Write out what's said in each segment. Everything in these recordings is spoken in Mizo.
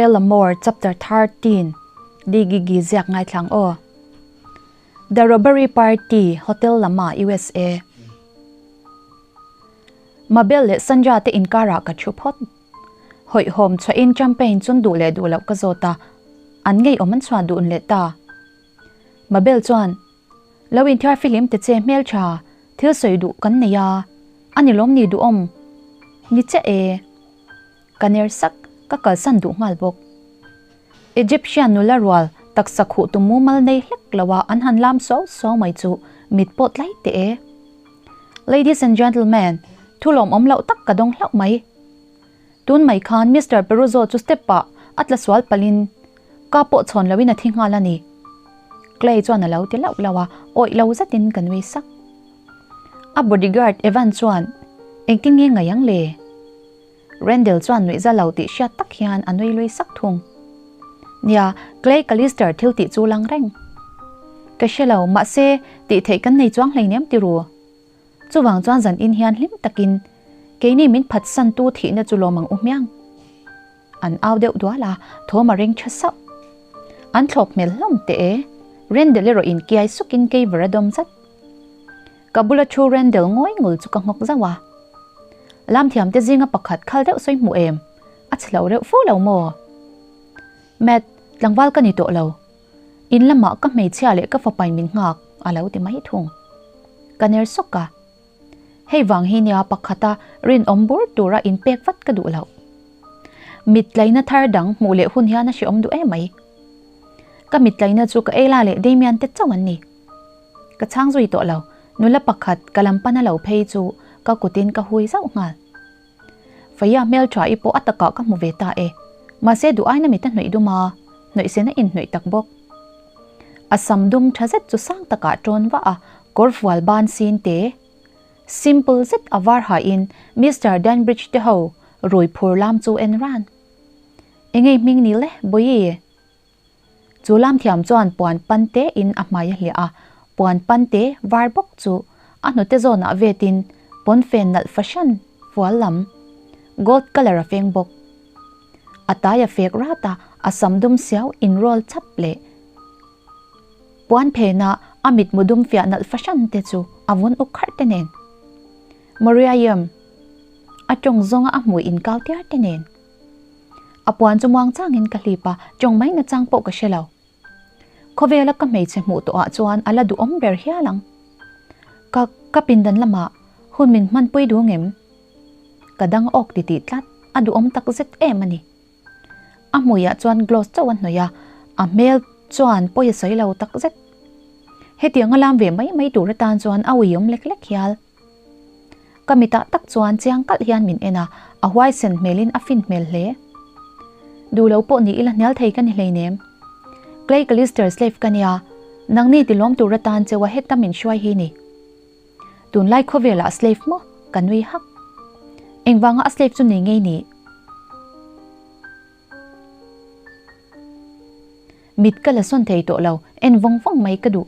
L'Amour Chapter 13 Di Gigi ziak ngaithlang aw. The Robbery Party Hotel lama USA. Mabel leh Sandra te inkarah ka thu phawt. Hawihhawm chhuahin champagne chun duh leh duh loh ka zawt a, an ngeiawm an chhuah duh leh ta. Mabel chuan, Lo inthiar fihlim ta che hmeltha, thil sawi duh kan nei a, a ni lawm ni duhawm? Ni chiah e. Ka ner sak, ka kalsan duh nghal bawk. Egyptian nula rual taksa khuh tu mumal nei hlek lo a an han lam suau suau mai chu mit pawh tlai teh e. Ladies and gentlemen, thu lawmawm loh tak ka dawng hlauh mai. Tun mai khan Mister Peruzzo chu step ah a tla sual palhin ka pawh chhawn loin a thi nghal a ni. Clay chuan a lo ti lauh lauh a, awih lo zetin ka nui sak. A bodyguard Evan chuan engtin nge ngaih ang le? Rendell chuan nuihza lo tih hriat tak hian a nui lui sak thung. Nia, Clay Callister thil tih chu lang reng. Ka hre lo, mahse, tih theih kan nei chuang hleinem ti ru. Chuvang chuan zan in hian hlim takin keini min phatsan tu thihna chu lawm ang u hmiang. An au deuh dual a, thawm a ring tha sauh. An thlawp hmel hlawm teh e, Rendell erawh in kiai sukin keiver a dawm zat. Ka bula thu Rendell ngawi ngul chu ka nghawk zauh a. Lamthiam te zinga pakhat khal deuh sawi hmu em? A chhe lo reuh fu lo maw? Matt, tlangval ka ni tawh lo. In lamah ka hmeichhia leh ka fapain min nghak, a lo ti mai thung. Ka ner sawk a. Hei vang hi nia pakhata rinawm bur tura inpek vat ka duh loh. Mit tlaina thar dang hmuh leh hun hian a hrehawm duh em mai. Ka mit tlaina chu ka Ella leh Damian te chauh an ni. Ka chhang zui tawh lo, nula pakhat ka lam pana lo phei chu ka kutin ka hui zauh nghal. Faia hmeltha i pawh a takah ka hmu ve ta e, mahse duh aina mit a hnawih dum a, hnawih sen a inhnawih tak bawk. A sam dum tha zet chu sang takah tawn vah a, kawr fual ban sin te, simple zet a var hain Mister Danbridge te ho rui phur lam chu en ran. Engei hming ni le, Bawihi? Chu lam thiam chuan puan pan te in a hmai a hliah a, puan pan te var bawk chu a hnute zawnah vetin pawnfen nalh fahran fual lam gold colour a feng bawk. A tai a fek rat a, a sam dum siau in roll chap leh puan phena a mitmu dum fiah nalh fahran te chu a vun uk kharh te nen. Moriah-iam a tawng zawnga a hmui inkau tiar te nen. A puan chu muang changin ka hlip a, tawng mai nachang pawh ka hre lo. Khawvela ka hmeichhe hmuh tawhah chuan a la duhawm ber hial ang. Ka, ka pindan lamah hun min hmanpui duh ngem? Ka dang awk ti tih tlat, a duhawm tak zet em a ni. A hmuiah chuan gloss chauh a hnawih a, a hmel chuan pawi a sawi lo tak zet. Hetiang a lam ve mai mai tur atan chuan a uiawm lek lek hial. Ka mitah tak chuan chiang kalh hian min en a, a huaisen hmelin a fin hmel hle. Duh lo pawh ni ila hnial thei ka ni hleinem. Clay Callister slave ka nia, nangni ti lawm tur atan cheua heta min hruai hi ni. Tunlai khawvelah slave maw? Ka nui hak. Engvanga a slave chu nei ngei ni? Mit ka la sawn thei tawh lo, en vawng vawng mai ka duh.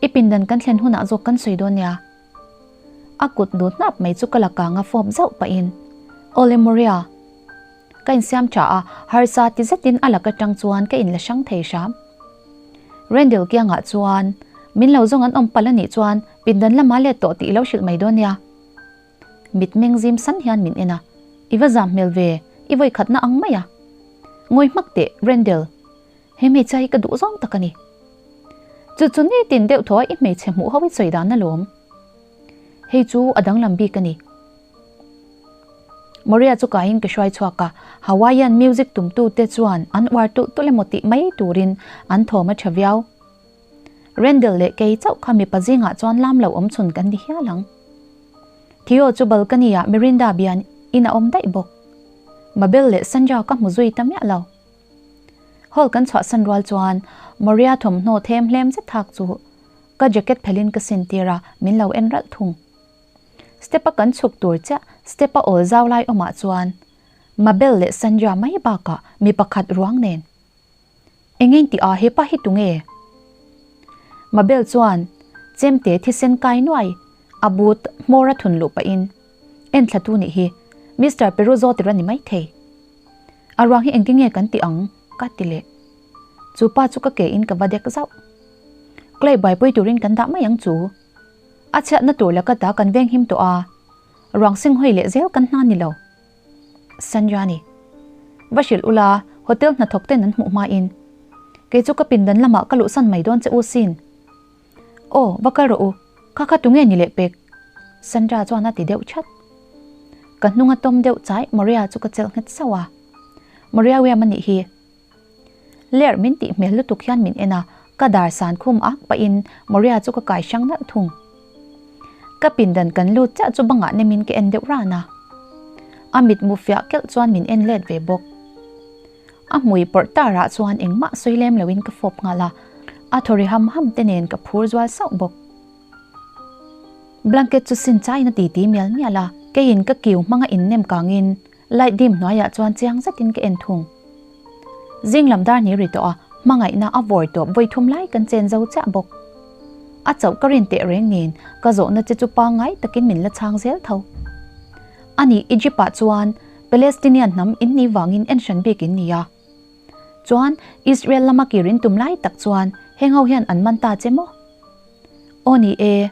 I pindan kan thlen hunah zawk kan sawi dawn nia. A kut dut hnap mai chu ka la kang a fawp zauh pahin, Awle Maria. Ka insiam tha a, harsa ti zetin a lak atang chuan ka inla hrang thei hram. Rendell kiangah chuan, Min lo zawng an awm palh anih chuan pindan lama let tawh tih i lo hrilh mai dawn nia. Mit meng zim san hian min en a, I va zam hmel ve, i vawi khatna ang mai a. Ngawi hmak teh, Rendell. He hmeichhia hi ka duh zawng tak a ni. Chu chu nitin deuh thaw a i hmeichhe hmuh ho i sawi dan alawm. Hei chu a danglam bik a ni. Maria chu kaiin ka hruai chhuak a, Hawaiian music tumtute chuan an uar tulh tulh emaw tih mai turin an thawm a tha viau. Rendell leh kei chauh kha mipa zingah chuan lam lo awm chhun kan ni hial ang. Theo chu balcony ah Mirinda bian in a awm daih bawk. Mabel leh Sandra ka hmu zui ta miah lo. Hall kan chhuahsan rual chuan Maria thawmhnaw them hlem zet thak chu ka jacket phelhin ka sin tir a, min lo en ralh thung. Step a kan chhuk tur chiah step a awl zau lai awmah chuan Mabel leh Sandra mai bakah mi pakhat ruang nen Engeng tih a hepa hi tunge? Mabel chuan chemte thisen kai nuai a but hmawr a thun luh pahin, En thla tu nih hi, Mister Peruzzo tir a ni maithei. A ruang hi engtin nge kan tih ang? Ka ti leh. Chu pa chu ka ke in ka va dek zauh. Clay buaipui turin kan dah mai ang chu. A chhiatna tur laka ta kan veng him tawh a, ruang sing hawi leh zel kan hna ni lo. Sandra ni. Va hrilh ula, hotel hnathawk ten an hmuh hmain. Kei chu ka pindan lamah ka luhsan mai dawn che u sin. Aw, va kal rawh u, kha kha tunge ni leh pek? Sandra chuan a ti deuh chat. Ka hnunga tawm deuh chai Maria chu ka chelh nghet sauh a. Maria Wiam a nih hi. Lerh min tih hmel lutuk hian min en a, ka dar san khum ak pahin Maria chu ka kai hrang nalh thung. Ka pindan kan lut chiah chu bangah nemin ka en deuh ran a. A mitmu fiah kelh chuan min en let ve bawk. A hmui pawrh tarah chuan engmah sawi lem loin ka fawp nghal a, a thaw ri ham ham te nen ka phur zual sauh bawk. Blanket chu sin chaiin a titi mial mial a, keiin ka kiu hmanga innem kangin light dim hnuaiah chuan chiang zetin ka en thung. Zing lam dar ni ri tawh a, hmangaihna a vawi tawp vawi thum lai kan chen zo chiah bawk. A chauh ka rin teh reng nen ka zawhna che chu pangngai takin min la chhang zel tho. Ani Egypt ah chuan Palestinian hnam in nih vangin en hran bik in ni a. Chuan Israel lama kir in tum lai tak chuan heng ho hian an man ta che maw? Aw ni e.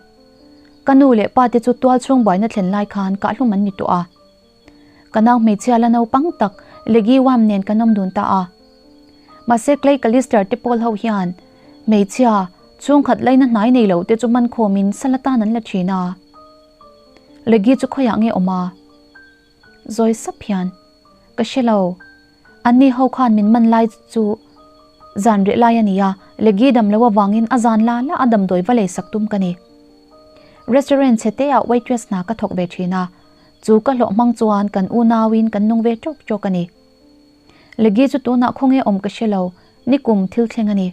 Ka nu leh pa te chu tual chhung buaina thlen lai khan kahhlum an ni tawh a. Ka nau hmeichhia la naupang tak Leggy Wam nen kan awm dun ta a. Mahse Clay Callister te pawl ho hian hmeichhia chhungkhat laina hnai nei lo te chu man khawmin sal atan an la thin a. Leggy chu khawiah nge awm a? Zawi sap hian, Ka hre lo. Anni ho khan min man lai chu zan reh lai a ni a, Leggy dam lo avangin a zan la la a damdawi va lei sak tum ka ni. Restaurant chhe te ah waitress hna ka thawk ve thin a, chu ka hlawh hmang chuan kan unauin kan nung ve tawk tawk a ni. Leggy chu tunah khawnge awm ka hre lo, nikum thil thleng a ni.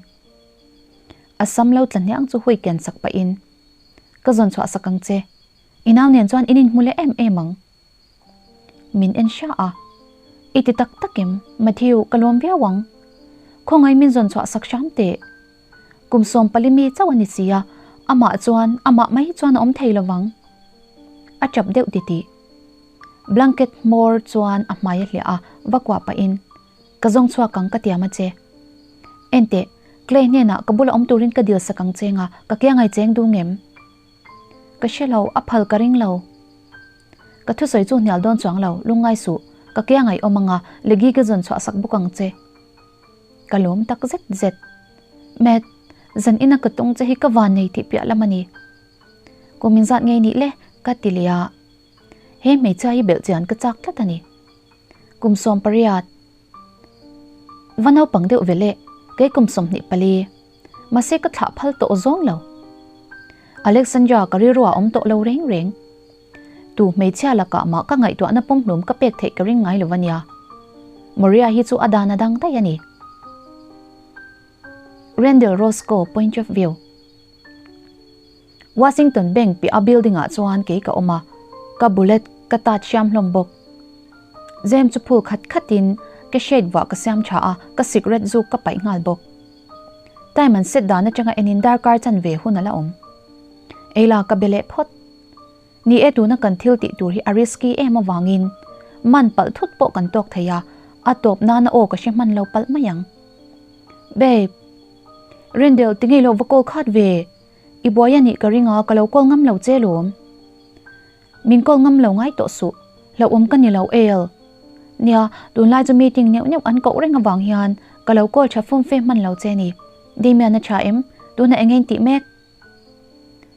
A sam lo tla hniang chu hui ken sak pahin, Ka zawn chhuah sak ang che. I nau nen chuan in inhmu leh em em ang. Min en hria a. I ti tak tak em, Matthew, ka lawm viau ang. Khawngaih min zawn chhuah sak hram teh. Kum 14 mi chauh a ni si a, amah chuan, amah mai chuan a awm thei lo vang. A tap deuh titih. Blanket hmawr chuan a hmai a hliah a, va kuah pahin, Ka zawng chhuak ang ka tiam a che. Enteh, Clay hnenah ka bula awm turin ka dil sak ang cheng a, ka ke angai cheng dung em? Ka hre lo, a phal ka ring lo. Ka thusawi chu hnial dawn chuang lo, lungngai suh, ka ke angai awm anga, Leggy ka zawn chhuah sak bawk ang che. Ka lawm tak zet zet. Matt, zan ina ka tung che hi ka van nei tih piah lam a ni. Kum in zat ngei nih le, ka ti leh a. He hmeichhia hi belh chian ka chak tlat a ni. Kum 18. Va naupang deuh ve leh, kei kum 24. Mahse ka thlah phal tawh zawng lo. Alexandra ka rilru ah awm tawh lo reng reng. Tu hmeichhia lakah mah ka ngaihtuahna pumhlum ka pek theih ka ring ngai lo a nia. Maria hi chu a dan a dang daih a ni. Randall Roscoe point of view. Washington Bank piah a building ah chuan kei ka awm a, ka bullet ka tat hriam hlawm bawk. Zem chu phul khat khat in ka shade vuah ka siam tha a, ka cigarette zuk ka paih nghal bawk. Time an set dan atanga en in darkar chanve hun a la awm. Eila ka be leh phawt. Ni e tuna kan thil tih tur hi a risky em avangin man palh thut pawh kan tawk thei a, a tawp nana aw ka hre hman lo palh mai ang. Babe. Rendel ti ngei lo va call khat ve. I buai a nih ka ring a ka lo call ngam lo che lawm. Min call ngam lo ngai tawh suh. Hlauhawm ka ni lo El. Nia, tunlai chu meeting neuh neuh an koh reng avang hian ka lo call tha fum fe hman lo che ni. Damian a tha em? Tuna eng engin tih mek?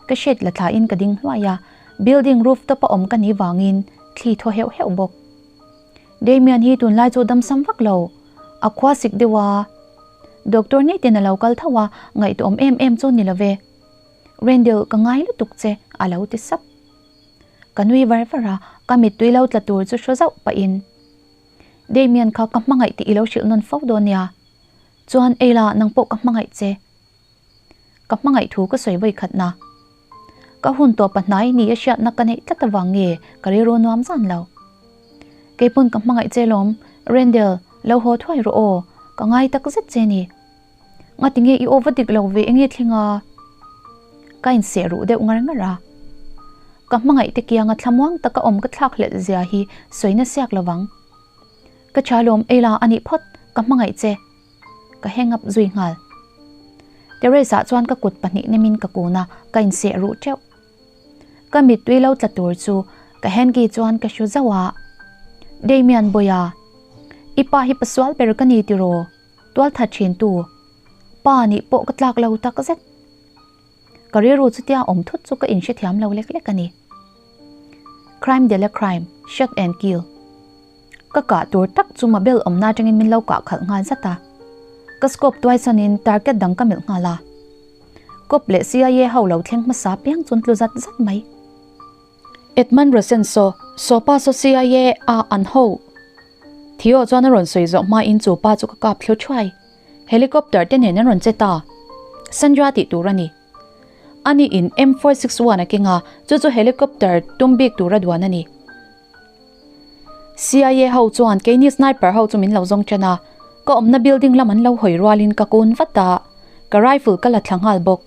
Ka hriat la thla in ka ding hluai a, building rooftop a awm ka nih vangin thli thaw heuh heuh bawk. Damian hi tunlai chu damsam vak lo, a khua sik deuh a. Doctor ngei ten a lo kal tho a, ngaihtuahawm em em chu ni lo ve. Rendil, ka ngai lutuk che, a lo ti sap. Ka nui var var a, ka mittui lo tla tur chu hraw zauh pahin, Damian kha ka hmangaih tih i lo hrilh nawn fo dawn nia. Chuan Eila, nang pawh ka hmangaih che. Ka hmangaih thu ka sawi vawi khatna. Ka hun tawp a hnai ni a hriatna ka neih tlat avang nge ka rilru nuam zan lo. Keipawn ka hmangaih che lawm, Rendel, lo haw thuai rawh aw, ka ngai tak zet che ni. Ngati nge i aw va dik lo ve enge thleng a? Ka inseh ruh deuh ngar ngar a. Ka hmangaih te kianga thlamuang taka awm ka thlak hlelh zia hi sawina siak lovang. Ka tha lawm ei la a nih phawt, ka hmangaih che. Ka hang up zui nghal. Terrace ah chuan ka kut pahnih nemin ka kun a, ka inseh ruh teuh. Ka mittui lo tla tur chu ka hanky chuan ka hru zauh a. Damian Boya, i pa hi pasual ber ka ni tiraw? Tualthat thin tu pa nih pawh ka tlak lo tak zet. Ka rilru chutia awm thut chu ka inhrethiam lo lek lek a ni. Crime de la crime, shot and kill. Ka kah tur tak chu Mabel awmna atangin min lo kah khalh nghal zat a. Ka scope tuai sanin target dang ka melh nghal a. Cop leh CIA ho lo thleng hmasa piang chun tlu zat zat mai. Edmund Rosenso, Sopa saw CIA a an ho. Theo chuan a rawn sawi zawh hmain chu pa chu ka kap thlu thuai. Helicopter te nen an rawn che ta. Sandra tih tur a ni. Ani in M461 a keng a, chu chu helicopter tum bik tura duan a ni. CIA ho chuan keini sniper ho chu min lo zawng chen a, ka awmna building lam an lo hawi rualin ka kun vat a, ka rifle ka la thla nghal bawk.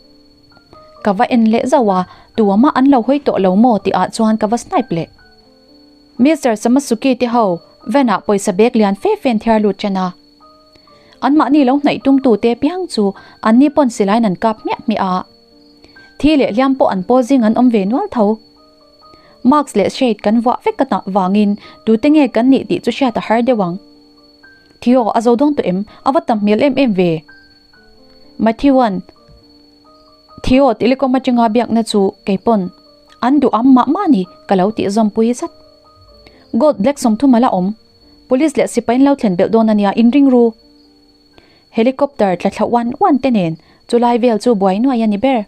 Ka va en leh zauh a, tuamah an lo hawi tawh lo maw tih ah chuan ka va snipe leh. Mister Samasuki te ho van ah pawisa bag lian fe fe an thiar lut chen a. Anmahni lo hnaih tumtu te piang chu anni pawn silaiin an kap hmiah hmiah a. Thi leh hliam pawh an pawl zing an awm ve nual tho. Mask leh shade kan vuah vek ka tah vangin tute nge kan nih tih chu hriat a har deuh ang. Theo a zo dawn tawh em? A va tam hmel em em ve. Matthew-a'n Theo telecom atanga biakna chu keipawn an duh am mah mah ni ka lo tih zawmpui zat. Gold black 30 a la awm. Police leh sipai an lo thlen belh dawn ania inring ru. Helicopter tla thla uan uan te nen chulai vel chu buai nuai a ni ber.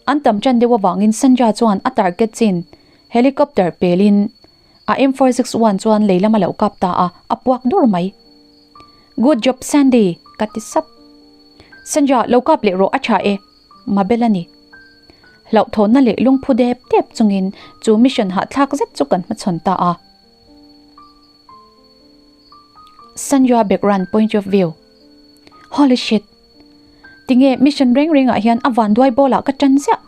An tam tan deuh avangin Sandra chuan a target chin helicopter pelin a M461 chuan lei lam a lo kap ta a, a puak dur mai. Good job Sandy! ka ti sap. Sandra, lo kap leh rawh a tha e. Mabel a ni. Hlauhthawnna leh lungphu dep dep chungin chu mission hahthlak zet chu kan hmachhawn ta a. Sandra background point of view. Holy shit! Tinge mission reng rengah hian a vanduai bawlah ka tan ziah.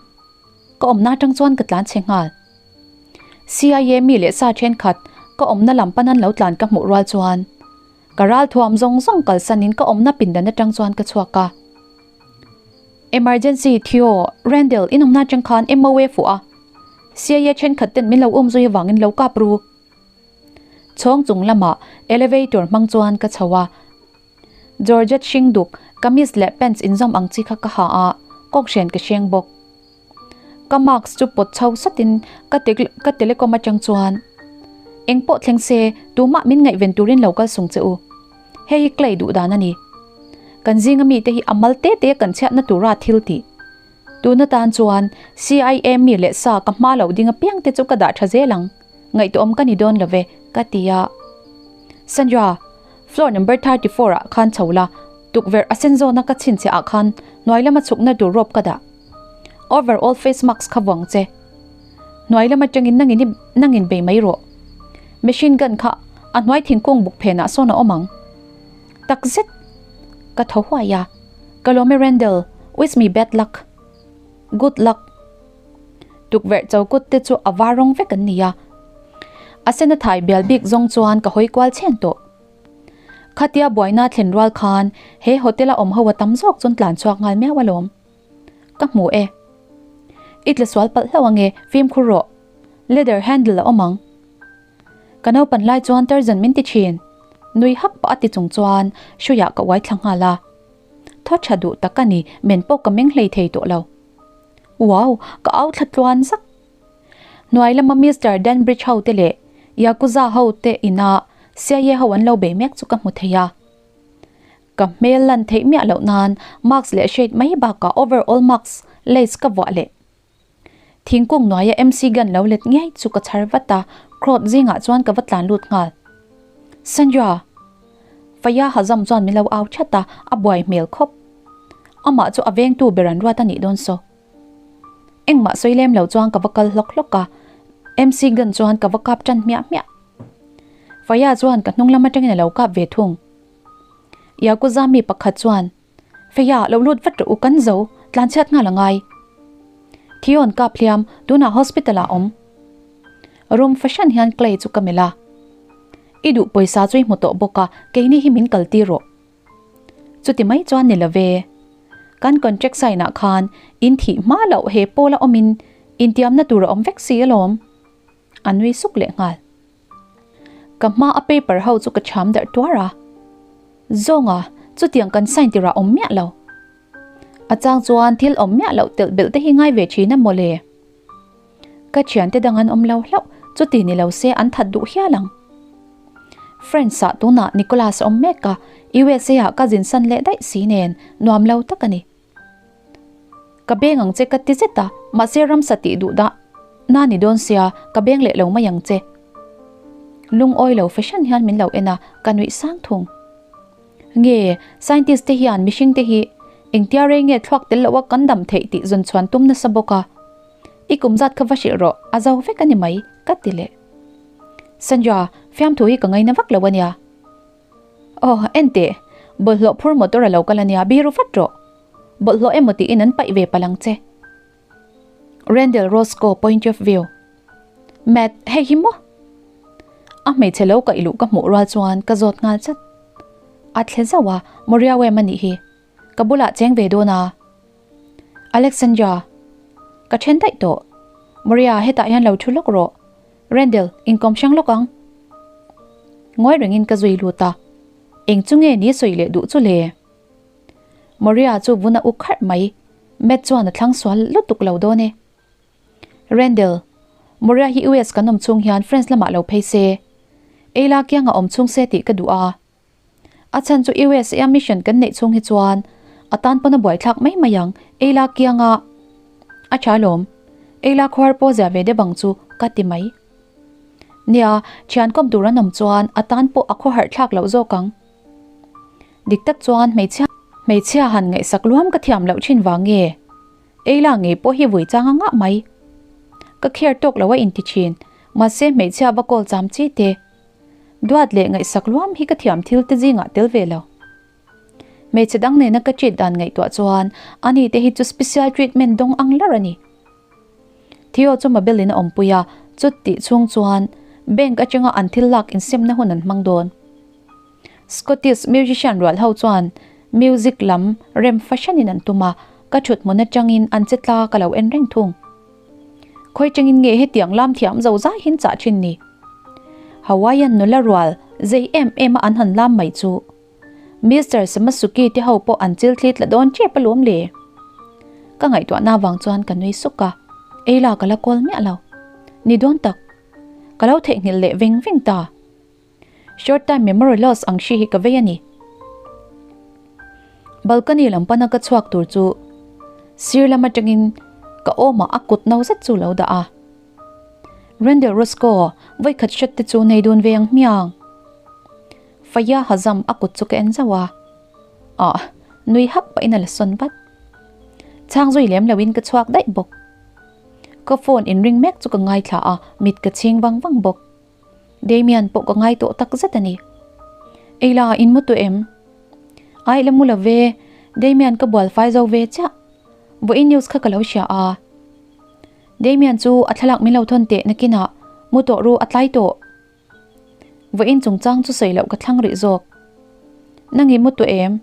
Ka awmna atang chuan ka tlan chhe nghal. CIA mi leh sa thenkhat ka awmna lam pan an lo tlan ka hmuh rual chuan ka ral thuam zawng zawng kalsanin ka awmna pindan atang chuan ka chhuak a. Emergency Theo, Randall in awmna atang khan MOA fuh a. CIA thenkhat ten min lo um zui avangin lo kap ru. Chhawng chung lamah elevator hmang chuan ka chho a. Georgette hring duk, kamis leh pants inzawm ang chi kha ka ha a, kawkhren ka hreng bawk. Ka mask chu pawt chho satin ka ka telecom atang chuan, Eng pawh thleng se, tumah min ngaihven turin lo kal sung che u. Hei hi Clay duh dan a ni. Kan zinga mite hi a mal te te kan chhiatna tura thil tih. Tuna tan chuan CIA mi leh sa ka hma loh ding apiang te chu ka dah tha zel ang. Ngaihtuahawm ka ni dawn lo ve, ka ti a. Sandra, floor number 34 ah khan chho la, tukverh a sen zawna ka chhinchhiah ah khan hnuai lama chhukna tur rope ka dah. Over all face mask kha vuang che. Hnuai lam atangin nangin i nangin bei mai rawh. Machine gun kha a hnuai thingkung buk phenah sawn a awm ang. Takzet! Ka tho huai a. Ka lawm e Randall, wish me bad luck. Good luck. Tukverh chokut te chu a var rawng vek an ni a. A sena thai bial bik zawng chuan ka hawi kual chhen tawh. Khatia buaina thlen rual khan he hotel a awm ho a tam zawk chuan tlan chhuak nghal miau alawm. Ka hmu e. I tla sual palh hlauh ange, fimkhur rawh. Leather handle a awm ang. Ka naupan lai chuan Tarzan min ti thin. Nui hak pah a ti chung chuan hruiah ka uai thla nghal a. Thaw tha duh tak a ni, men pawh ka meng hlei thei tawh lo. Wow! Ka au thla tluan zak. Hnuai lama Mister Danbridge ho te leh Yakuza ho te ina CIA ho an lo bei mek chu ka hmu thei a. Ka hmel lan theih miah loh nan mask leh shade mai bakah overall mask lace ka vuah leh. Thingkung hnuaia MC gun lo let ngei chu ka chhar vat a, crowd zingah chuan ka va tlan lut nghal. Sandra! Faya Hazam chuan min lo au that a, a buai hmel khawp. Amah chu a vengtu ber an ruat a nih dawn saw. Engmah sawi lem lo chuan ka va kal hlawk hlawk a, MC gun chuan ka va kap tan hmiah hmiah. Faya chuan ka hnung lam atangin a lo kap ve thung. Yakuza mi pakhat chuan Feia, lo lut vat rawh u, kan zo, tlanchhiat nghal a ngai. Theon kap hliam, tunah hospital ah awm. Room fahran hian Clay chu ka melh a. I duh pawisa chu i hmu tawh bawk a, keini hi min kaltir rawh. Chuti mai chuan ni love. Kan contract sign ah khan in thih hma loh he pawl a awmin intiamna tur a awm vek si alawm. A nui suk leh nghal. Ka hma a paper ho chu ka cham darh tuar a. Zawnga, chutiang kan sign tirah awm miah lo. A chang chuan thil awm miah loh telh belh te hi ngai ve thin a mawle. Ka thiante dang an awm lo hlauh, chuti ni lo se an that duh hial ang. France ah tunah Nicholas a awm mek a, USA ah ka zin san leh daih si nen nuam lo tak a ni. Ka beng ang che ka ti zet a, mahse ramsa tih duh dah na ni dawn sia ka beng leh lo mai ang che. Lungawi lo fashion hian min lo en a, ka nuih sang thung. Nge, scientist te hian mihring te hi engtia rei nge thluak tel loh a kan dam theih tih zawn chhuan tum nasa bawk a. I kum zat kha va hrilh rawh, a zo vek a ni mai, ka ti leh. Sandra, fiamthu hi ka ngaina vak lo a nia. Aw, en teh, bawlhhlawh phur motor a lo kal a nia, biru vat rawh. Bawlhhlawh emaw tiin an paih ve palh ang che. Randall Roscoe point of view. Matt, hei hi maw? A hmeichhe lo kaih luh ka hmuh rual chuan ka zawt nghal chat. A thle zauh a, Moriau em a nih hi. Ka bulah cheng ve dawn a. Alexandra, ka then daih tawh. Moria, hetah hian lo thu lawk rawh. Randall, inkawm hrang lawk ang. Ngawi rengin ka zui lut a. Eng chu nge ni sawi leh duh chu le? Moria chu vun a uk kharh mai. Matt chuan a thlang sual lutuk lo dawn e. Randall, Moria hi US kan awm chhung hian France lamah lo phei se. Eila kianga awm chhung se tih ka duh a. A chhan chu USA a mission kan neih chhung hi chuan a tan pawn a buaithlak mai mai ang, ei la kiang a a tha lawm, ei la khuar pawh zia ve deuh ang chu ka ti mai. Nia, thian kawm tur an awm chuan a tan pawh a khawharh thlak loh zawk ang. Dik tak chuan hmeichhia hmeichhia han ngaihsak luam ka thiam loh thin vang nge? Ei la ngei pawh hi vui chang a ngah mai. Ka kher tawk lo a inti thin, mahse hmeichhia va kawl cham chi te. Duat leh ngaihsak luam hi ka thiam thil te zingah tel ve lo. Hmeichhe dang nena ka treat dan ngaihtuah chuan ani te hi chu special treatment dawng ang lar a ni. Theo chu Mabel in a awmpui a, chutih chhung chuan bank atanga an thil lak insemna hun an hmang dawn. Scottish musician rual ho chuan music lam rem fahranin an tum a, ka thut hmun atangin an che tla ka lo en reng thung. Khawi tangin nge hetiang lam thiam zo zai hin chah thin ni? Hawaiian nula rual zei em em a an han lam mai chu. Mister Samasuki te ho pawh an chil thli tla dawn tep alawm le. Ka ngaihtuahna avang chuan ka nui suk a, ei la ka la kawl miah lo. Ni dawn tak. Ka lo theihnghilh leh veng veng ta. Short time memory loss ang hri hi ka vei a ni. Balcony lam pana ka chhuak tur chu sir lam atangin ka awmah a kut no zet chu lo dah a. Randall Roscoe vawikhat hret te chu nei dun ve ang hmiang. Faya Hazam a kut chu ka en zauh a. Ah, nui hak pahin a la sawn vat. Chhang zui lem loin ka chhuak daih bawk. Ka phone in ring mek chu ka ngaithla a, mit ka chhing vang vang bawk. Damian pawh ka ngai tawh tak zet a ni. Eila, in mu tawh em? Ai la mu lo ve, Damian ka bual fai zo ve chiah. Vawiin news kha ka lo hria a. Damian chu a thlalak min lo thawn teh nakinah mu tawh ru a tlai tawh. Vawiin chungchang chu sawi loh ka thlang rih zawk. Nangi mu tawh em?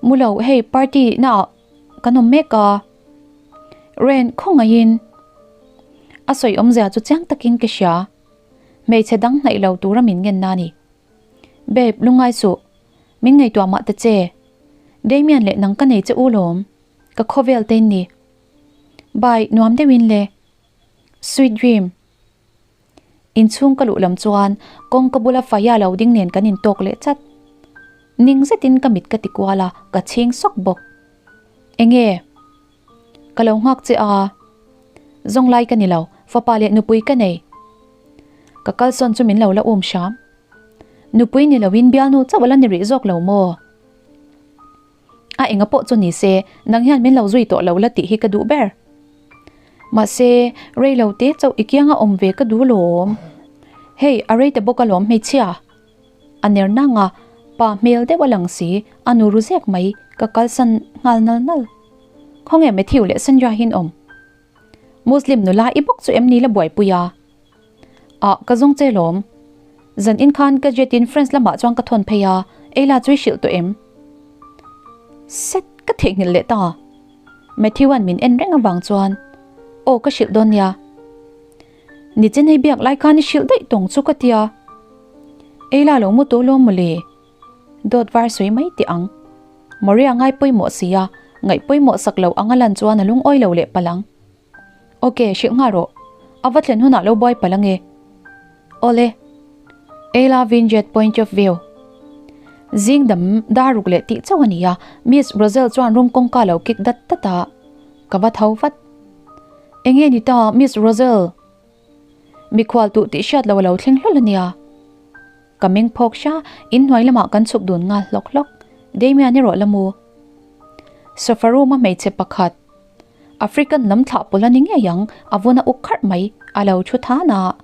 Mu lo, hei party naah kan awm mek a. Ren khawngaihin a sawi awmzia chu chiang takin ka hria. Hmeichhe dang hnaih lo tura min ngen na ni. Babe, lungngai suh. Min ngaihtuah mah ta che. Damian leh nang ka nei che u lawm. Ka khawvel te in ni. Bye, nuam deuhin le. Sweet dream. Inchhung ka luh lam chuan kawngka bula Faya lo ding nen kan intawk leh chat. Ning zetin ka mit ka ti kual a, ka chhing sawk bawk. Enge? Ka lo nghak che a. Zawng lai ka ni lo, fapa leh nupui ka nei. Ka kalsawn chu min lo la um hram. Nupui ni loin bialnu chauh a la ni rih zawk lo maw? A enga pawh chu ni se, nang hian min lo zui tawh lo la tih hi ka duh ber. Mahse, rei lo te chauh i kianga awm ve ka duh lawm. Hei, a rei ta bawk alawm hmeichhia. A ner nang a, pa hmel deuh a lang si, a nu ru zek mai, ka kalsan nghal nal nal. Khawnge Matthew leh Sandra hi an awm? Muslim nula i bawk chu em ni la buaipui a? Ah, ka zawng che lawm. Zan in khan ka jet in France lamah chuan ka thawn phei a, Eila chu i hrilh tawh em? Set ka theihnghilh leh ta. Matthew-a'n min en reng avang chuan, Aw ka hrilh dawn nia. Nichin hei biak lai khan i hrilh daih tawng chu ka tia. Eila lo mu tawh lawm mawle. Dawt var sawi mai teh ang. Maria ngai pawimawh si a, ngaih pawimawh sak lo anga lan chuan a lungawi lo leh palh ang. Ok, hrilh nghal rawh. A va thlen hunah lo buai palh ange. Awle. Eila Vinjet point of view. Zing dam dar ruk leh tih chauh a ni a, Miss Roselle chuan room kawngka lo kik dat dat a. Ka va tho vat. Enge ni ta, Miss Roselle? Mikhual tuh tih hriat lo a lo thleng hlawl a nia. Ka meng phawk hra, inhnuai lamah kan chhuk dun nghal hlawk hlawk. Damian erawh la mu. Sofa room a hmeichhe pakhat, African lam thlah pawlh a ni ngei ang, a vun a uk kharh mai, a lo thu than a.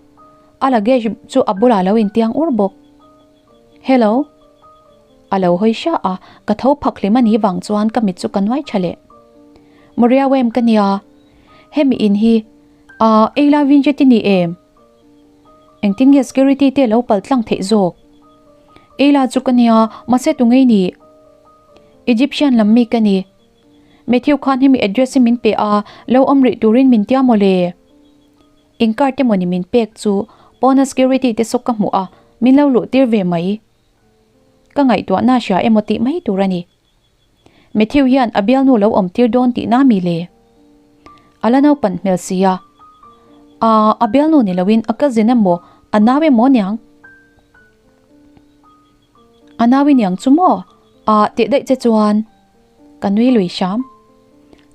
A luggage chu a bulah a lo intiang ur bawk. Hello. A lo hawi hra a, ka tho phak hlim a ni vang chuan ka mit chu ka nuai tha leh. Maria Wem ka nia, hemi in hi, ah, Eila Vinjet i ni em? Engtin nge security te lo pal tlang theih zawk? Eila chu ka nia, mahse tu ngei ni? Egyptian lam mi ka ni. Matthew khan hemi address hi min pe a, lo awm rih turin min tia maw le? Eng card emaw ni min pek chu pawna security te saw ka hmuh a, min lo luh tir ve mai. Ka ngaihtuahna hria emaw tih mai tur a ni. Matthew hian a bialnu lo awm tir dawn tihna mi le? A la naupan hmel sia. Aa, a bialnu ni loin a cousin emaw a nau emaw niang? A nau i niang chu maw? Aa, teh daih che chuan ka nui lui hram.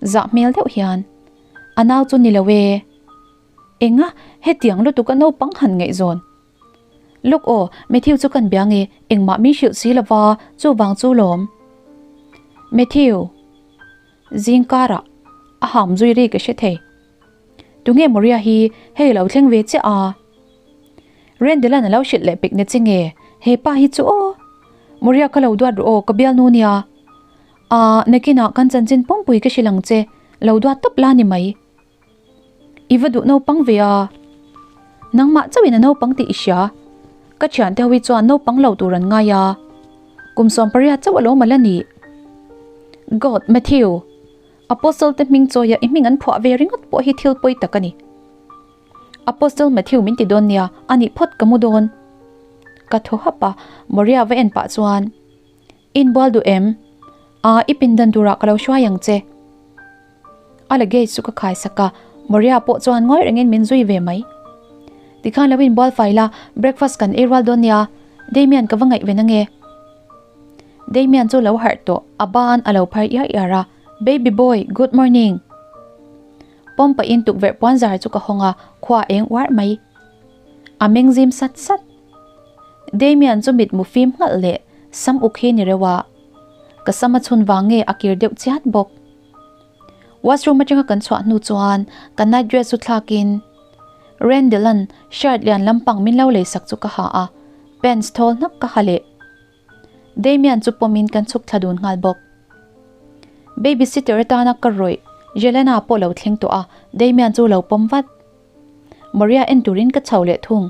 Zah hmel deuh hian a nau chu ni lo e. Enga, hetiang lutuk a naupang han ngaihzawn. Luk aw, Matthew chu kan bia nge, engmah min hrilh si lova, chuvang chu lawm. Matthew. Zing karah a ham zui ri ka hre thei. Tunge Maria hi hei lo thleng ve chiah a? Rendelan a lo hrilh leh pek na che nge, he pa hi chu aw. Maria ka lo duat rawh aw, ka bialnu nia. Aa, nakinah kan chanchin pumpui ka hrilh ang che, lo duat tawp la ni mai. I va duh naupang ve a. Nangmah chauhin a naupang tih i hria. Ka thiante ho hi chuan naupang lo tur an ngai a. Kum 18 chauh alawm a la nih. God, Matthew, Apostle te hming chawia i hming an phuah ve ringawt pawh hi thil pawi tak a ni. Apostle Matthew min ti dawn nia, a nih phawt ka mu dawn. Ka thaw hap a, Maria va en pah chuan, Inbual duh em? Aa, i pindan turah ka lo hruai ang che. A luggage chu ka khai sak a, Maria pawh chuan ngawi rengin min zui ve mai. Tikhan lo inbual fai la, breakfast kan ei rual dawn nia, Damian ka va ngaih ve nange. Damian chu lo harh tawh, a ban a lo phar iar iar a, Baby boy, good morning. Pawm pahin tukverh puan zar chu ka hawng a, khua eng uar mai. A meng zim sat sat. Damian chu mitmu fim nghalh leh sam uk hi ni reuh a, ka sam a chhun vang nge a kir deuh chiat bawk. Washroom atanga kan chhuah hnu chuan ka night dress chu thlakin Randall-a'n shirt lian lampang min lo lei sak chu ka ha a, pants thawl hnak ka ha leh. Damian chu pawmin kan chhuk thla dun nghal bawk. Babysitter atana ka rawih Jelena pawh lo thleng tawh a, Damian chu lo pawm vat. Maria en turin ka chho leh thung.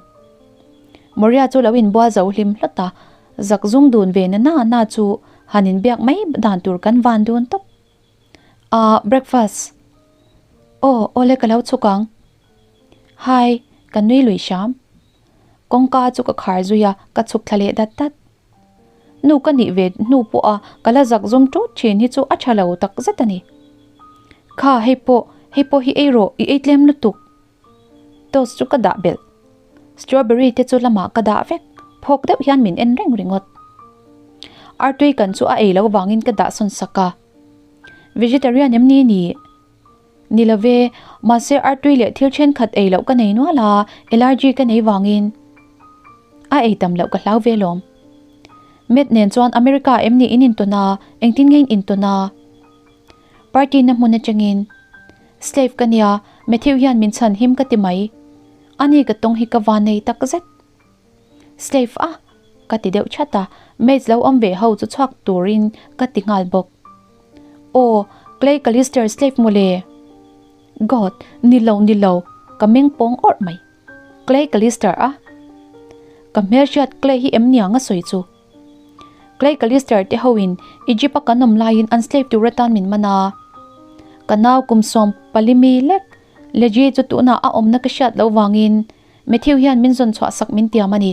Maria chu lo inbual zo hlim hlawt a, zak zum dun ve na na na chu han inbiak mai dan tur kan van dun tawp. Ahh, breakfast. Aw, awle ka lo chhuk ang. Hi, ka nui lui hram. Kawngka chu ka khar zui a, ka chhuk thla leh dat dat. Nu ka nih ve hnu pawh a ka la zak zum tut thin hi chu a tha lo tak zet a ni. Kha hei pawh, hei pawh hi ei rawh, i ei tlem lutuk. Toast chu ka dah belh. Strawberry te chu lamah ka dah vek, phawk deuh hian min en reng ringawt. Artui kan chu a ei lo vangin ka dah sawn sak a. Vegetarian em ni ni? Ni lo ve, mahse artui leh thil thenkhat ei loh ka nei nual a, allergy ka nei vangin a ei tam loh ka hlau ve lawm. Matt nen chuan America em ni in intawn a, engtin nge in intawn a? Party na hmun atangin Slave ka nia, Matthew hian min chhan him ka ti mai. Ani ka tawng hi ka van nei tak zet. Slave a? Ka ti deuh chat a, maids lo awm ve ho chu chhuak turin ka ti nghal bawk. Aw, Clay Callister slave mawle! God, ni lo ni lo, ka meng pawng awrh mai. Clay Callister a? Ka hmelhriat Clay hi em niang a sawi chu? Clay Callister te hoin Egypt a kan awm laiin an slave tur atan min man a. Ka nau kum 14 mi lek Leji chu tunah a awmna ka hriat loh vangin Matthew hian min zawn chhuah sak min tiam a ni.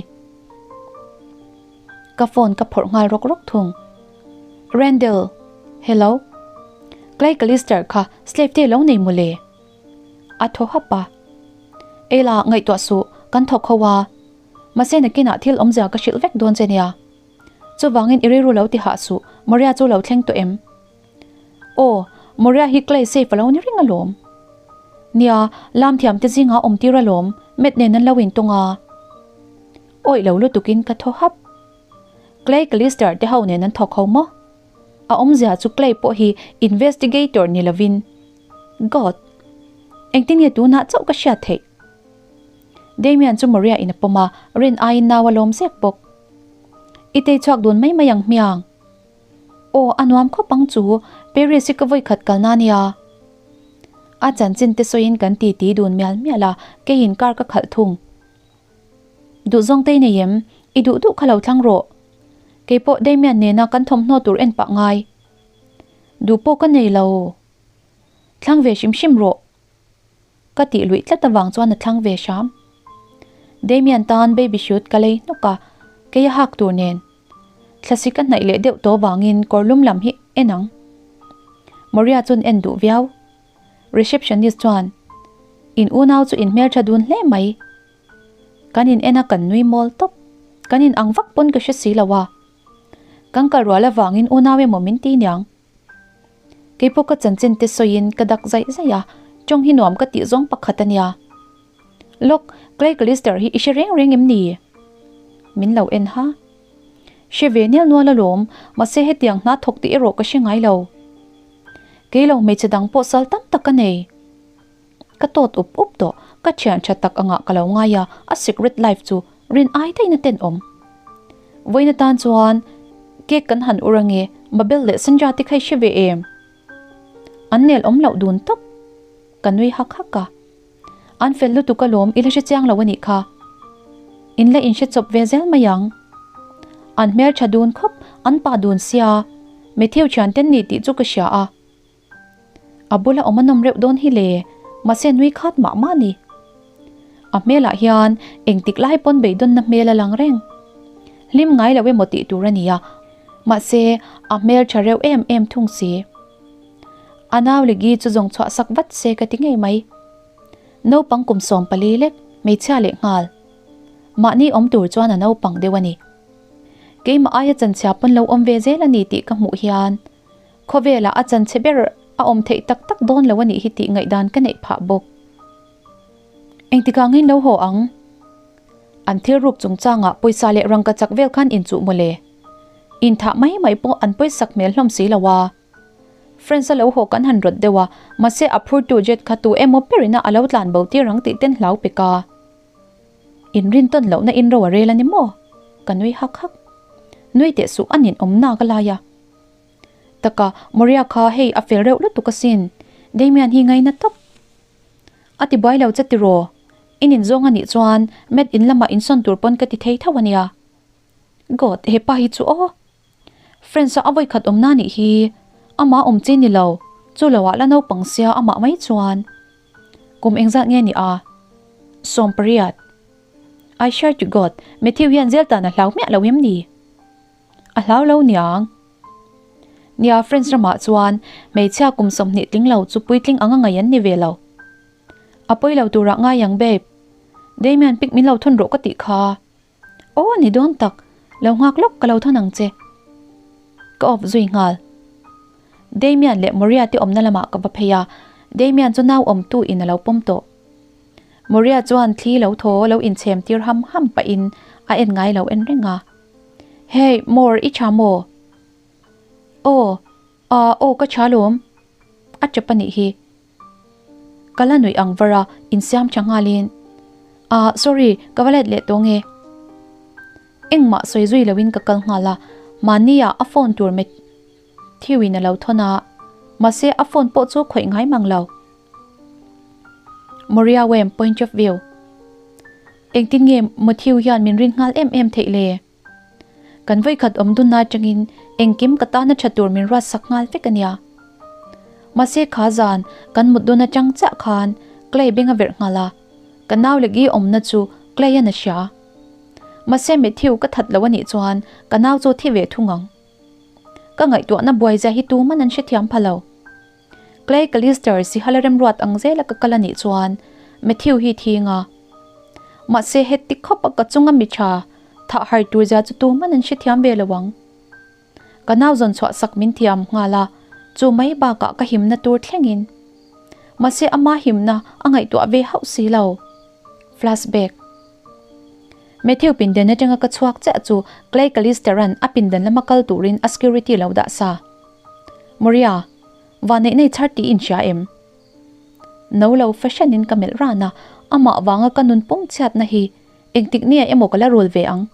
Ka phone ka phawrh nghal rawk rawk thung. Randall, Hello. Clay Callister kha slave te lo nei mawle. A thaw hap a. Ela, ngaihtuah suh, kan thawk ho a. Mahse nakinah thil awmzia ka hrilh vek dawn che nia. Chuvangin i rilru lo ti hah suh, Moria chu lo thleng tawh em? Aw, Moria hi Clay safe a lo ni reng alawm. Nia, lam thiam te zingah awm tir alawm, Matt nen an lo intawng a. Awih lo lutukin ka thaw hap. Clay Callister te ho nen an thawk ho maw? A awmzia chu Clay pawh hi investigator ni lovin. God! Engtin nge tunah chauh ka hriat theih? Damian chu Maria in a pawm a, rin aiin nau a lawm zek bawk. I tei chhuak dun mai mai ang hmiang. Aw, a nuam khawp ang chu, Paris hi ka vawi khat kalna a nia. A chanchin te sawiin kan ti ti dun mial mial a, keiin car ka khalh thung. Duhzawng te i nei em? I duh duh kha lo thlang rawh. Keipawh Damian nena kan thawmhnaw tur en pah ngai. Duh pawh ka nei lo. Thlang ve hrim hrim rawh. Ka tih luih tlat avang chuan a thlang ve hram. Damian tan baby shoot ka lei hnawk a, kei a hak tur nen. Thlasi ka hnaih leh deuh tawh vangin kawr lum lam hi en ang. Maria chuan en duh viau. Receptionist chuan, In unau chu in hmeltha dun hle mai. Kan in en a kan nui mawl tawp. Kan in ang vak pawn ka hre si lo a. Kan kal rual avangin unau emaw min ti niang. Keipawh ka chanchin te sawiin ka dak zaih zaih a, tawng hi nuam ka tih zawng pakhat a nia. Lawk, Clay Callister hi i hre reng reng em ni? Min lo en ha. Hre ve nel nual alawm, mahse hetiang hna thawk tih erawh ka hre ngai lo. Kei lo hmeichhe dang pawh sal tam tak ka nei. Ka tawt up up tawh, ka thian tha tak angah ka lo ngai a, a secret life chu rin ai daih na tenawm. Vawiin atan chuan cake kan han ur ange, Mabel leh Sandra te kha i hre ve em? An nel awm loh dun tawp. Ka nui hak hak a. An fel lutuk alawm i la hre chiang lo a nih kha. In la inhre chawp ve zel mai ang. An hmel tha dun khawp, an pa dun sia, Matthew thian ten ni tih chu ka hria a. A bula awm a nawm reuh dawn hi le, mahse nui khat mah mah ni. A hmelah hian engtik lai pawn beidawnna hmel a lang reng. Hlim ngai lo emaw tih tur a ni a, mahse a hmel tha reuh em em thung si. A nau Ligi chu zawng chhuah sak vat se ka ti ngei mai. Naupang kum 14 lek, hmeichhia leh nghal. Mahni awm tur chuan a naupang deuh a ni. Keimah aia chanchhia pawn lo awm ve zel a ni tih ka hmuh hian khawvelah a chanchhe ber a awm theih tak tak dawn lo a nih hi tih ngaihdan ka neih phah bawk. Engtikah ngei lo haw ang? An thil ruk chungchangah pawisa leh rangka chak vel khan inchuh mawle. Inthah mai mai pawh an pawisak hmel hlawm si lo a. Friends a lo haw kan han rawt deuh a, mahse a phurtu jet kha tu emaw perina a lo tlan bo tir ang tih ten hlau pek a. In rin tawn lohna in ro a rel a ni maw? Ka nui hak hak. Nui teh suh a nin awm nak a lai a. Taka, Moria kha hei a fel reuh lutuk asin. Damian hi ngaina tawp. A ti buai lo che tiraw? In inzawng a nih chuan Matt in lamah insawn tur pawn ka ti thei tho a nia. God, he pa hi chu aw. Friends a a vawi khat awmna nih hi amah awm chi ni lo, chu lo ah la naupang sia amah mai chuan. Kum engzat nge ni a? 18. I swear to God, Matthew hian zel tan a hlau hmiah lo em ni? A hlau lo niang. Nia, Friends ramah chuan hmeichhia kum 20 tling lo chu puitling anga ngaih an ni ve lo. A pawi lo turah ngai ang babe. Damian pic min lo thun rawh ka tih kha. Aw ni dawn tak, lo nghak lawk ka lo thawn ang che. Ka off zui nghal. Damian leh Moria te awmna lamah ka va phei a, Damian chu nau awmtu in a lo pawm tawh. Moria chuan thli lo thaw lo inchhem tir ham ham pahin a en ngai lo en reng a. Hey, Mor, i tha maw? Aw, ah, aw ka tha lawm. A tap a nih hi. Ka la nuih ang var a, insiam tha nghalin, Ah, sorry, ka va let leh tawh nge? Engmah sawi zui loin ka kal nghal a, mahnia a phone tur Matthew-in a lo thawn a, mahse a phone pawh chu khawih ngai mang lo. Moria Wem point of view. Engtin nge Matthew hian min rin nghal em em theih le? Kan vawikhat awm dunna atangin engkim ka tana tha tur min ruat sak nghal vek a nia. Mahse kha zan kan mut dawn atang chiah khan Clay beng a verh nghal a, ka nau leh gi awmna chu Clay an a hria. Mahse Matthew ka that lo a nih chuan ka nau chu thi ve thung ang. Ka ngaihtuahna buai zia hi tuman an hrethiam pha lo. Clay Callister Sihala remruat ang zela ka kal a nih chuan Matthew hi thing a. Mahse heti khawp a ka chunga mi tha thah har tur zia chu tuman an hrethiam ve lo ang. Ka nau zawn chhuah sak min thiam nghal a, chu mai bakah ka himna tur thlengin. Mahse ama himna a ngaihtuah ve hauh si lo. Flashback. Matthew pindan atanga ka chhuak chiah chu Clay Callister-a'n a pindan lama kal turin a security lo dah sa. Maria, vanneih nei chhar tih inhria em? No lo fahranin ka melh ran a, amah vanga ka nun pum chhiatna hi engtik nia emaw ka la rul ve ang.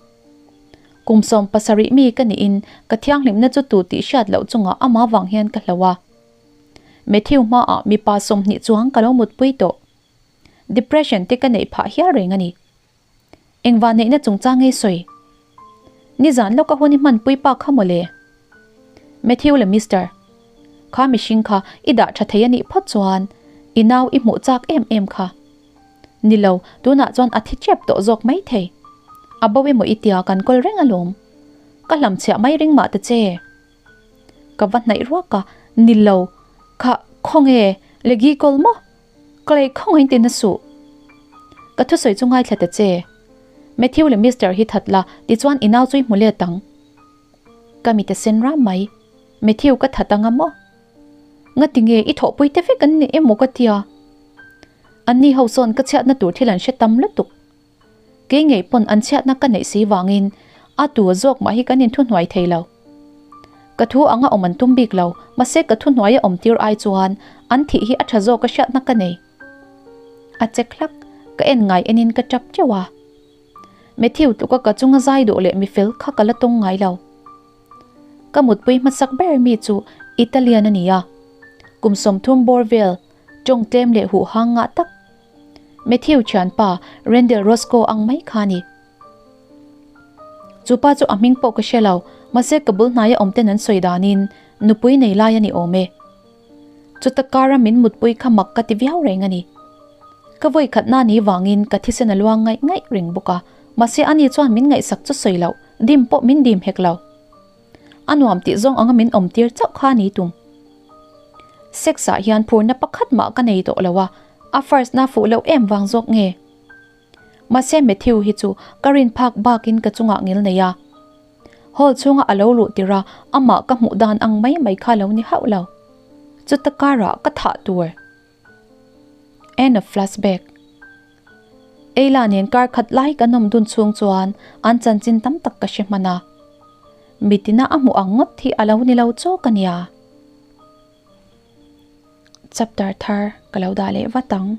Kum 70 mi ka niin ka thianghlimna chu tu tih hriat loh chungah amah vang hian ka hlo a. Matthew hmaah mipa 20 chuang ka lo mutpui tawh. Depression te ka neih phah hial reng a ni. Eng vanneihna chungchang ngei sawi? Nizan lawka hun i hmanpui pa kha mawle. Matthew leh Mister. Kha mihring kha i dah tha thei a nih phawt chuan i nau i hmuh chak em em kha. Ni lo, tunah chuan a thi tep tawh zawk mai thei. A bo emaw i tia kan kawl reng alawm. Ka hlamchhiah mai ring mah ta che. Ka va hnaih ruak a, ni lo, kha khawnge legi kawl maw? Ka lei khawngaih tin a suh. Ka thusawi chu ngaithla ta che. Matthew leh Mister hi that la, tichuan i nau chu i hmu let ang. Ka mite sen ram mai. Matthew ka that anga maw? Ngati nge i thawhpui te vek an ni emaw ka tia. Anni ho sawn ka chhiatna tur thil an hre tam lutuk. Kei ngei pawn an chhiatna ka neih si vangin a tu zawk mah hi kan inthuhnuai thei lo. Ka thu anga awm an tum bik lo, mahse ka thuhnuai a awm tir ai chuan an thih hi a tha zawk a hriatna ka nei. A che hlak, ka en ngai enin ka tap teuh a. Matthew tluka ka chunga zai duh leh mifel kha ka la tawng ngai lo. Ka mutpui hmasak ber mi chu Italian a ni a, kum 30 bawr vel tawng tlem leh huh hang ngah tak. Matthew thianpa Rendell Roscoe ang mai kha a ni. Chu pa chu a hming pawh ka hre lo, mahse ka bul hnaia awm ten an sawi danin nupui nei lai a ni awm e. Chuta kara min mutpui kha mak ka ti viau reng a ni. Ka vawi khatna ni vangin ka thisen a luang ngaih ngaih reng bawk a, mahse ani chuan min ngaihsak chu sawi loh, dim pawh min dim hek lo. A nuam tih zawng anga min awm tir chauh kha a ni tum. Sex ah hian phurna pakhat mah ka nei tawh lo a, a first na fuh loh em vang zawk nge? Mahse Matthew hi chu ka rin phak bakin ka chungah ngil nei a. Hall chhunga a lo luh tirh a amah ka hmuh dan ang mai mai kha lo ni hauh lo. Chuta karah ka thah tur. End of flashback. Eila nen kar khat lai kan awm dun chhung chuan an chanchin tam tak ka hre hman a. Mitina a hmuh ang ngawt hi a lo ni lo chawk a nia. Chapter thar ka lo dah leh vat ang.